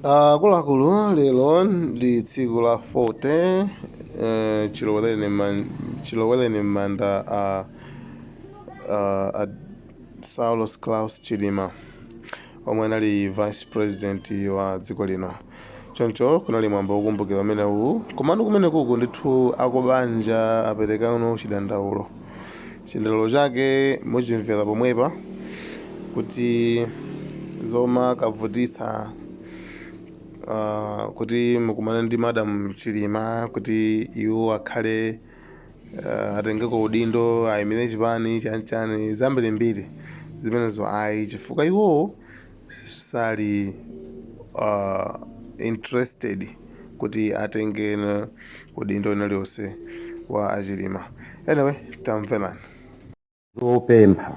Akuluakulu, lero ndi tsiku la 40 chilowereni m'manda a Saulos Klaus Chilima, omwe anali vice president wa dziko lino. Choncho kunali mwambo wokumbukira umenewu, komano kumene kuku ndithu akubanja aperekano chidandaulo. Chidandaulo chake muchimvera pomwepa, kuti zomakavutitsa kuti mukumane ndi Madam Chilima kuti iwo akhale atengeko udindo, ayimire chipani, chanichani, zambirimbiri zimenezo, ayi, chifukwa iwowo sali interested kuti atenge udindo uliwonse wa achilima. Anyway, tamverani. Zopempha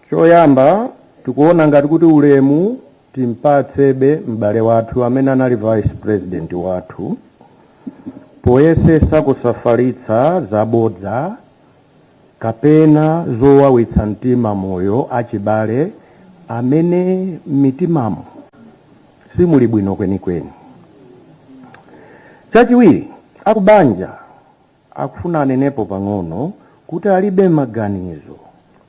choyamba, tikuona ngati kuti ulemu timpatsebe m'bale wathu amene anali vice president wathu, poyesesa kusafalitsa zabodza kapena zowawitsa mtima moyo achibale amene mitimamo simuli bwino kwenikweni. Chachiwiri, akubanja akufuna anenepo pang'ono kuti alibe maganizo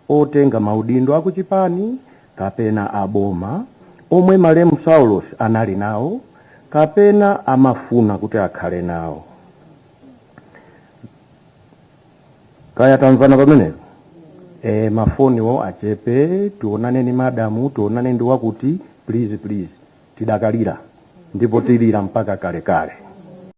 otenga maudindo akuchipani kapena aboma omwe malemu Saulos anali nawo kapena amafuna kuti akhale nawo. Kaya tamvana pamenepo? Mafoniwo achepe, tionane ni madamu, tionane ndi wakuti, please, please. Tidakalira ndipo tilira mpaka kalekale.